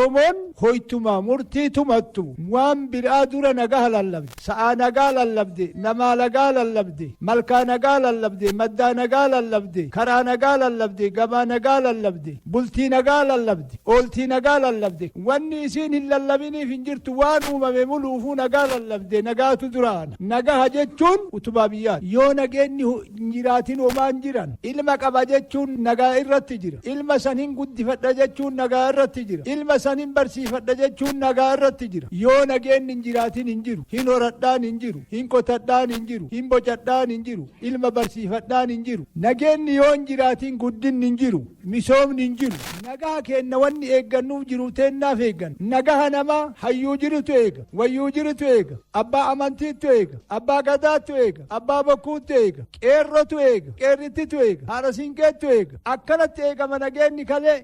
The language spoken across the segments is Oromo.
Oromoon hoytuma murtii tumattu waan biraa dura nagaa lallabde. Sa'aa nagaa lallabde, namaa nagaa lallabde, malkaa nagaa lallabde, maddaa nagaa lallabde, karaa nagaa lallabde, gabaa nagaa lallabde, bultii nagaa lallabde, ooltii nagaa lallabde. Wanni isiin hin lallabiniif hin jirtu waan uumame muluufuu nagaa lallabde nagaatu duraana. Nagaha jechuun utubaa biyyaati. Yoo nageenyi hin jiraatin homaan jiran. Ilma qaba jechuun nagaa irratti jira. Ilma san hin guddifadha jechuun nagaa irratti jira. Ilma san hin barsiifadha jechuun nagaa irratti jira. Yoo nageenyi hin jiraatin hin jiru. Hin horadhaan hin jiru. Hin qotadhaan hin jiru. Hin bocadhaan hin jiru. Ilma barsiifadhaan hin jiru. Nageenyi yoo hin jiraatin guddinni hin jiru. Misoomni hin jiru. Nagaa kenna wanni eeggannuuf jiru teennaaf eeggan. Nagaha namaa hayyuu jirutu eega. Wayyuu jirutu eega. Abbaa amantiitu eega. Abbaa gadaatu eega. Abbaa bokkuutu eega. Qeerrotu eega. Qeerrittitu eega. Haadha siinqeetu eega. Akkanatti eegama nageenyi kalee.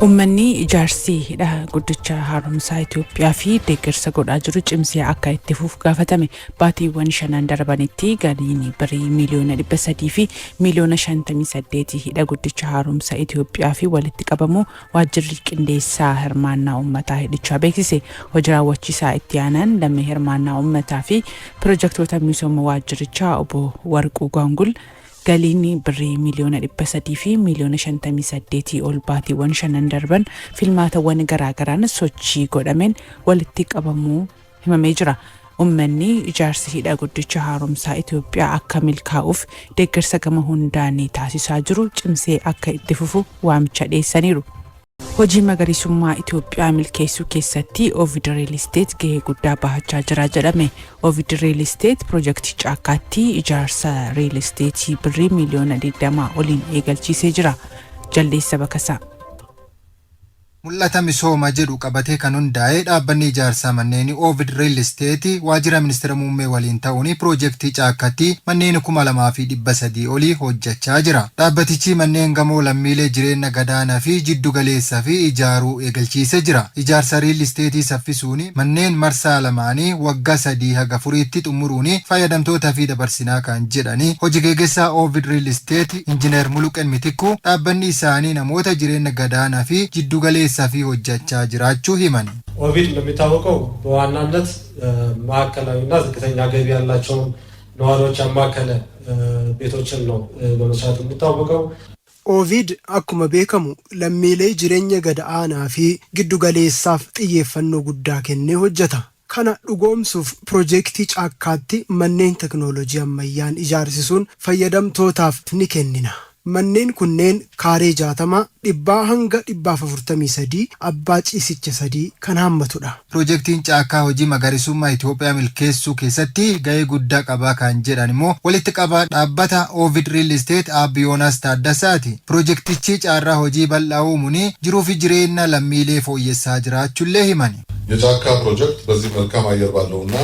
Uummanni ijaarsi hidha guddicha haaromsaa Itoophiyaa fi deeggarsa godhaa jiru cimsee akka itti fufu gaafatame. Baatiiwwan shanan darbanitti galiin birrii 358,000,000 hidha guddicha haaromsaa Itoophiyaa fi walitti qabamu waajjirri qindeessaa hirmaannaa uummataa hidhichaa beeksise. Hojii raawwachiisaa itti aanaan damee hirmaannaa uummataa fi pirojektoota misooma waajjirichaa obbo Warquu Gaangul galiin birrii 358,000,000 ol baatiiwwan shanan darban filmaatawwan garaagaraan sochii godhameen walitti qabamuu himamee jira. Uummanni ijaarsi hidha guddicha haaromsaa Itoophiyaa akka milkaa'uuf deeggarsa gama hundaan taasisaa jiru cimsee akka itti fufu waamicha dhiyeessaniiru. Hojii magariisummaa Itoophiyaa milkeessuu keessatti Ovid Real Estate gahee guddaa bahachaa jira jedhame. Ovid Real Estate pirojektii caakkaatti ijaarsa Real Estate birrii 20 miliyoona oliin eegalchiisee jira. Jaldeessa Bakasaa. Mul'ata misooma jedhu qabatee kan hundaa'e dhaabbanni ijaarsaa manneen Ovid Real Estate waajjira ministeera muummee waliin ta'uun piroojeektii caakkatti manneen 2300 olii hojjechaa jira. Dhaabbatichi manneen gamoo lammiilee jireenya gadaanaa fi jiddu galeessaa fi ijaaruu eegalchiisee jira. Ijaarsa Real Estate saffisuun manneen marsaa lamaanii waggaa 3 haga 4tti xumuruun fayyadamtootaa fi dabarsinaa kan jedhani hojii geggeessaa Ovid Real Estate Injiinar Muluqen Mitikku, dhaabbanni isaanii namoota jireenya gadaanaa fi jiddu galeessaa fi hojjechaa jiraachuu himan. ኦቪድ እንደሚታወቀው በዋናነት ማዕከላዊና ዝቅተኛ ገቢ ያላቸውን ነዋሪዎች ያማከለ ቤቶችን ነው በመስራት የሚታወቀው። Ovid akkuma beekamu lammiilee jireenya gad aanaa fi giddu galeessaaf xiyyeeffannoo guddaa kennee hojjeta. Kana dhugoomsuuf piroojeektii caakkaatti manneen teknoolojii ammayyaan ijaarsisuun fayyadamtootaaf ni kennina. Manneen kunneen kaaree 60, 100 hanga 143, abbaa ciisicha sadii kan hammatudha. Piroojeektiin caakkaa hojii magariisummaa Itoophiyaa milkeessuu keessatti gahee guddaa qabaa kan jedhan immoo walitti qabaa dhaabbata Ovid Real Estate Aabbi Yoonaas Taaddasaati. Piroojeektichi carraa hojii bal'aa uumuun jiruu fi jireenya lammiilee fooyyessaa jiraachuullee himani. የጫካ ፕሮጀክት በዚህ መልካም አየር ባለውና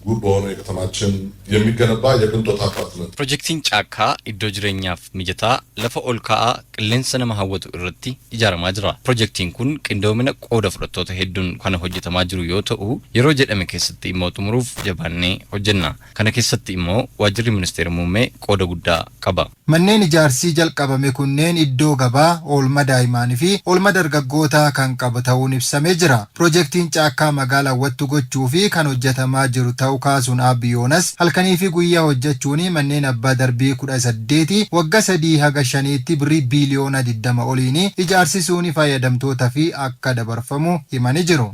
ውብ በሆነው የከተማችን የሚገነባ የቅንጦት አፓርትመንት Pirojektiin caakkaa iddoo jireenyaaf mijataa lafa ol ka'aa qilleensa nama hawwatu irratti ijaaramaa jira. Pirojektiin kun qindoomina qooda fudhattoota hedduun kan hojjetamaa jiru yoo ta'u, yeroo jedhame keessatti immoo xumuruuf jabaannee hojjenna. Kana keessatti immoo waajjirri ministeera muummee qooda guddaa qaba. Manneen ijaarsii jalqabame kunneen iddoo gabaa, oolma daa'immanii fi oolma dargaggootaa kan qabu ta'uun ibsamee jira. Pirojektiin caakkaa magaalaa hawwattuu gochuu fi kan hojjetamaa jiru ta'uu kaasuun Aabbi Yoonas, halkanii fi guyyaa hojjechuun manneen abbaa darbii 18 waggaa 3 haga 5tti birrii 20 biliyoona oliin ijaarsisuun fayyadamtootaa fi akka dabarfamu himanii jiru.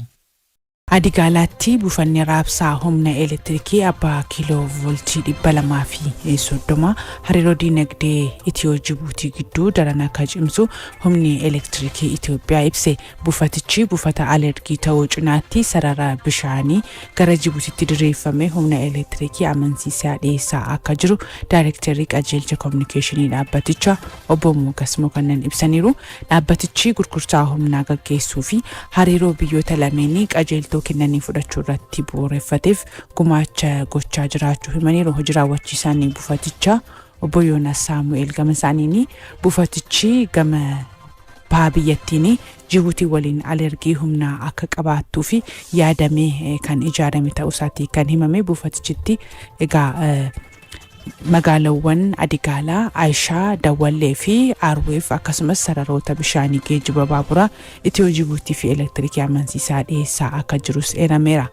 Adigaalaatti buufanni raabsaa humna elektiriikii abbaa kiiloo vooltii 230 hariiroo diinagdee Itiyoo Jibuutii gidduu daran akka cimsu humni elektiriikii Itiyoophiyaa ibse. Buufatichi buufata alergii ta'uu cinaatti sarara bishaanii gara Jibuutiitti diriirfame humna elektiriikii amansiisaa dhiyeessaa akka jiru daayirektarrii qajeelcha koominikeeshinii dhaabbatichaa obbo Mogas Mokannan ibsaniiru. Dhaabbatichi gurgurtaa humnaa gaggeessuu fi hariiroo biyyoota lameenii qajeeltoo kennanii fudhachuu irratti bu'uureffateef gumaacha gochaa jiraachuu himaniiru. Hojii raawwachiisaan buufatichaa obbo Yoonas Saamu'eel gama isaaniin, buufatichi gama baha biyyattiin Jibuutii waliin alergii humnaa akka qabaattuu fi yaadamee kan ijaarame ta'uu isaatii kan himame. Buufatichitti egaa Magaalawwan Adigaalaa, Ayishaa, Dawwallee fi Aarweef akkasumas sararoota bishaanii, geejjiba baaburaa Itiyoo Jibuutii fi elektirikii amansiisaa dhiyeessaa akka jirus eerameera.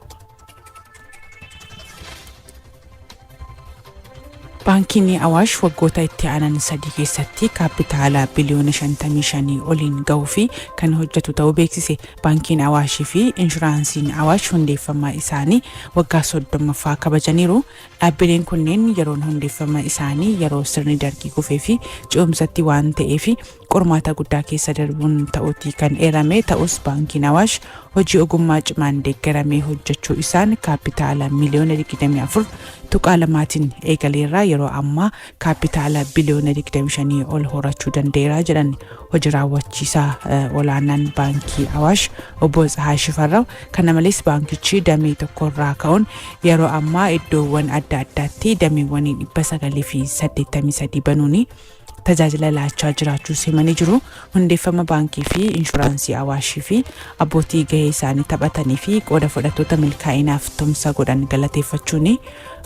Baankiin Awaash waggoota itti aanan 3 keessatti kaappitaala biliyoona 55 oliin gahuu fi kan hojjetu ta'uu beeksise. Baankiin Awaashii fi Inshuraansiin Awaash hundeeffama isaanii waggaa 30ffaa kabajaniiru. Dhaabbileen kunneen yeroon hundeeffama isaanii yeroo sirni Dargii kufee fi ce'umsatti waan ta'eef qormaata guddaa keessa darbuun ta'uuti kan eerame. Ta'us Baankiin Awaash hojii ogummaa cimaan deeggaramee hojjechuu isaan kaappitaala miliyoona 24.2tiin eegaleerraa yeroo ammaa kaappitaala biliyoona 25 ol horachuu danda'eera jedhan hojii raawwachiisaa olaanaan Baankii Awaash obbo Tsahaay Shifarraw. Kana malees baankichi damee tokkorraa ka'uun yeroo ammaa iddoowwan adda addaatti dameewwan 983 banuun tajaajila laachaa jiraachuus himanii jiru. Hundeeffama Baankii fi Inshuraansii Awaashii fi abbootii gahee isaanii taphatanii fi qooda fudhattoota milkaa'inaaf tumsa godhan galateeffachuun,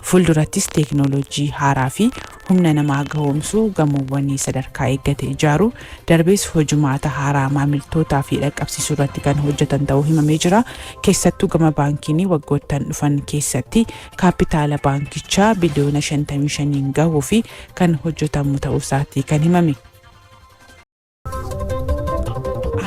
fuuldurattis teeknooloojii haaraa fi humna namaa gahoomsuu, gamoowwan sadarkaa eeggate ijaaruu darbees hojumaata haaraa maamiltootaa fi dhaqqabsiisuu irratti kan hojjetan ta'uu himamee jira. Keessattuu gama baankiin waggoottan dhufan keessatti kaappitaala baankichaa biliyoona 55n gahuu fi kan hojjetamu ta'uu isaati kan himame.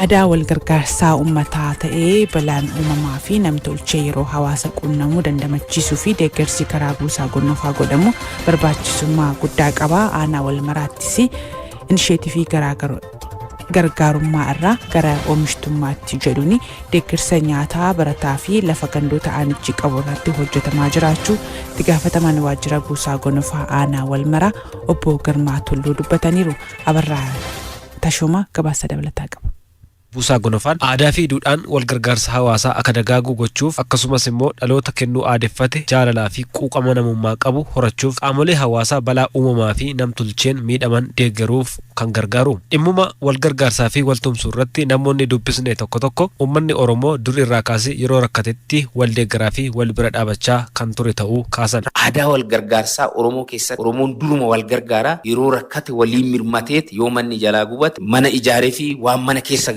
Aadaa wal gargaarsaa uummataa ta'ee balaan uumamaa fi namtolchee yeroo hawaasa quunnamuu dandamachiisuu fi deeggarsi karaa buusaa gonofaa godhamu barbaachisummaa guddaa qaba. Aanaa wal maraattis inisheetifii gargaarummaa irraa gara oomishtummaatti jedhuun deeggarsa nyaataa barataa fi lafa gandoota aanichi qabu irratti hojjetamaa jiraachuu itti gaafatamaan waajjira buusaa gonofaa aanaa wal maraa obbo Girmaa Tulluu dubbataniiru. Abarraa Tashooma gabaasa dabalataa qaba. Buusaa Gonofaan aadaa fi duudhaan wal gargaarsa hawaasaa akka dagaagu gochuuf, akkasumas immoo dhaloota kennuu aadeffate, jaalalaa fi quuqama namummaa qabu horachuuf qaamolee hawaasaa balaa uumamaa fi namtolcheen miidhaman deeggaruuf kan gargaaru. Dhimmuma wal gargaarsaa fi wal tumsuu irratti namoonni dubbisne tokko tokko uummanni Oromoo dur irraa kaasee yeroo rakkatetti wal deeggaraa fi wal bira dhaabachaa kan ture ta'uu kaasan. Aadaa wal gargaarsaa Oromoo keessatti, Oromoon duruma wal gargaara. Yeroo rakkate waliin mirmateet, yoo manni jalaa gubate mana ijaaree fi waan mana keessa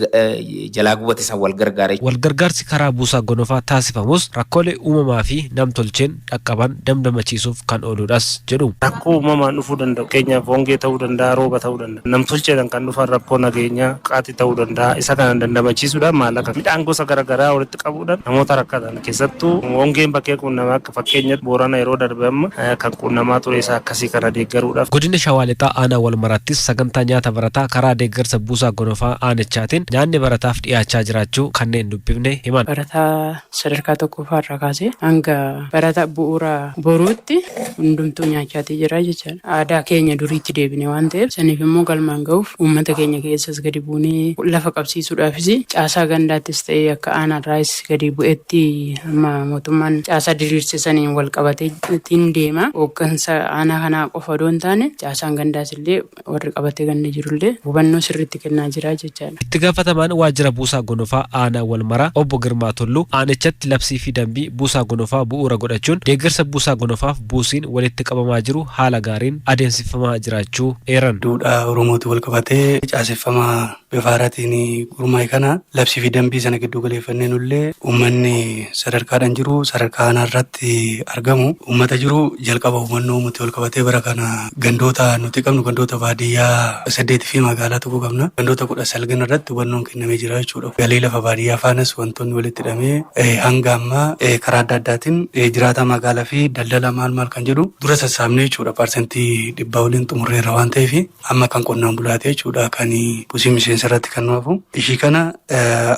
jalaa gubate san wal gargaara. Wal gargaarsi karaa Buusaa Gonofaa taasifamus rakkoolee uumamaa fi namtolcheen dhaqqaban damdamachiisuuf kan ooluudhas jedhu. Rakkoo uumamaan dhufuu danda'u, fakkeenyaaf hongee ta'uu danda'a, rooba ta'uu danda'a. Namtolcheedhaan kan dhufan rakkoo nageenyaa, buqqaatii ta'uu danda'a. Isa kana dandamachiisuudhaan maallaqa, midhaan gosa garaagaraa walitti qabuudhaan namoota rakkatan, keessattuu hongeen bakkee quunnamaa akka fakkeenyatti Boorana yeroo darbe amma kan quunnamaa ture, isa akkasii kana deeggaruudhaaf. Godina Shawaa Lixaa Aanaa Walmaraattis sagantaa nyaata barataa karaa deeggarsa Buusaa Gonofaa aanichaatiin nyaanni barataaf dhiyaachaa jiraachuu kanneen dubbifne himan. Barataa sadarkaa tokkoffaa irraa kaasee hanga barataa bu'uura boruutti hundumtuu nyaachaatii jira jechaadha. Aadaa keenya duriitti deebine waan ta'eef, saniif immoo galmaan gahuuf uummata keenya keessas gadi buunee lafa qabsiisuudhaafis caasaa gandaattis ta'ee akka aanaarraayis gadi bu'etti amma mootummaan caasaa diriirse saniin wal qabatee ittiin deema. Hooggansa aanaa kanaa qofa odoo hin taane, caasaan gandaas illee warri qabatee ganda jirullee hubannoo sirriitti kennaa jira jechaadha. Itti gaafatamaan waajjira Buusaa Gonofaa aanaa Walmaraa obbo Girmaa Tulluu aanichatti labsii fi dambii Buusaa Gonofaa bu'uura godhachuun deeggarsa Buusaa Gonofaaf buusiin walitti qabamaa jiru haala gaariin adeemsifamaa jiraachuu eeran. Duudhaa Oromootiin wal qabatee caaseffama bifa haaraatiin gurmaa'e kana labsii fi dambii sana giddu galeeffannee nullee uummanni sadarkaadhaan jiru, sadarkaa aanaa irratti argamu, uummata jiru jalqaba hubannoo uumutti wal qabatee bara kana gandoota nuti qabnu, gandoota baadiyyaa 8 fi magaalaa tokko qabna. Gandoota 19 irratti hubannoon kennamee jira jechuudha. Galii lafa baadiyyaa faanas wantoonni walitti hidhamee hanga ammaa karaa adda addaatiin jiraataa magaalaa fi daldala maal maal kan jedhu dura sassaabnee jechuudha, 100% waliin xumurreerra waan ta'eef, amma kan qonnaan bulaate jechuudha, kan buusii miseensa irratti kan nu hafu ishii kana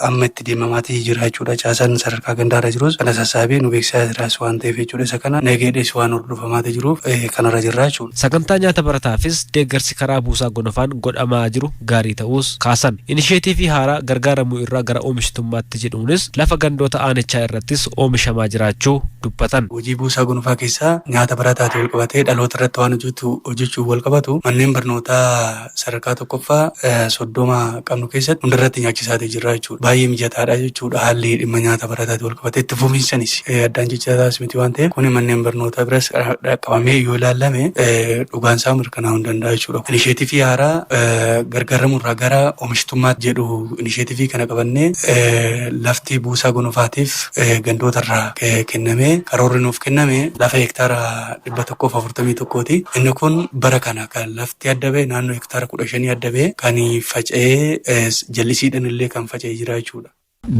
amma itti deemamaatii jira jechuudha. Caasaan sadarkaa gandaarra jirus kana sassaabee nu beeksisaa jiraas waan ta'eef jechuudha, isa kana nageedhees waan hordofamaatii jiruuf kanarra jirra jechuudha. Sagantaa nyaata barataafis deeggarsi karaa Buusaa Gonofaan godhamaa jiru gaarii ta'uus kaasan. Inisheetiivii haaraa gargaaramuu irraa gara oomishtummaatti jedhuunis lafa gandoota aanichaa irrattis oomishamaa jiraachuu Dubbatan. Hojii buusaa gonfaa keessaa nyaata barataatiin wal qabatee dhaloota irratti waan hojjetu hojjechuuf wal qabatu manneen barnootaa sadarkaa tokkoffaa 30 qabnu keessatti hundarratti nyaachisaatii jirra jechuudha. Baay'ee mijataadha jechuudha haalli dhimma nyaata barataatiin wal qabatee itti fufiinsanis addaan jechataas miti waan ta'eef kuni manneen barnootaa biras qabamee yoo ilaalame dhugaan isaa mirkanaa'uu hin danda'a jechuudha. Inisheetifii haaraa gargaaramurraa gara oomishtummaatti jedhu inisheetifii kana qabannee lafti buusaa gonofaatiif gandootarraa kennamee karoorri nuuf kenname lafa hektaara 141ti. Inni kun bara kana kan lafti adda ba'e naannoo hektaara 15 adda ba'e kan faca'ee jallisiidhaan illee kan faca'ee jira jechuudha.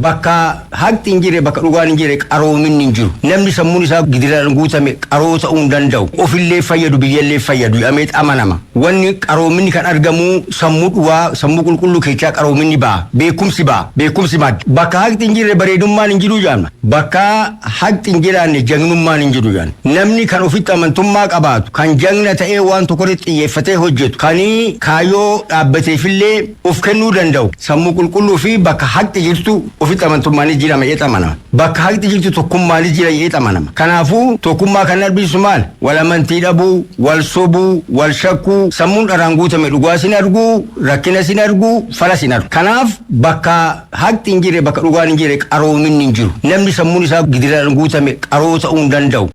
Bakka haqni hin jirre, bakka dhugaan hin jirre, qaroominni hin jiru. Namni sammuun isaa gidiraan guutame qaroo ta'uu hin danda'u. Ofillee fayyadu, biyyallee fayyadu jedhamee amanama. Wanni qaroominni kan argamu sammuu dhugaa, sammuu qulqulluu keessaa qaroominni ba'a. Beekumsi ba'a. Beekumsi madda. Bakka haqni hin jirre bareedummaan hin jiru jedhama. Bakka haqni hin jiraanne jagnummaan hin jiru jedhama. Namni kan ofitti amantummaa qabaatu, kan jagna ta'ee waan tokkorratti xiyyeeffatee hojjetu, kan kaayyoo dhaabbateefillee of kennuu danda'u, sammuu qulqulluu fi bakka haqni jirtu ofitti amantummaanis jira jedhee amanama. Bakka haqni jirtu tokkummaanis jira jedhee amanama. Kanaafuu tokkummaa kan arbisu maal? Wal amantii dhabuu, wal sobuu, wal shakkuu, sammuun dharaan guutame dhugaa sin arguu, rakkina sin arguu, fala sin argu. Kanaaf bakka haqni hin jirre, bakka dhugaan hin jirre qaroominni hin jiru. Namni sammuun isaa gidiraan guutame qaroo ta'uu hin danda'u.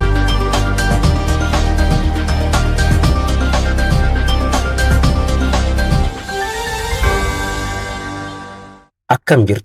Akkam jirtu?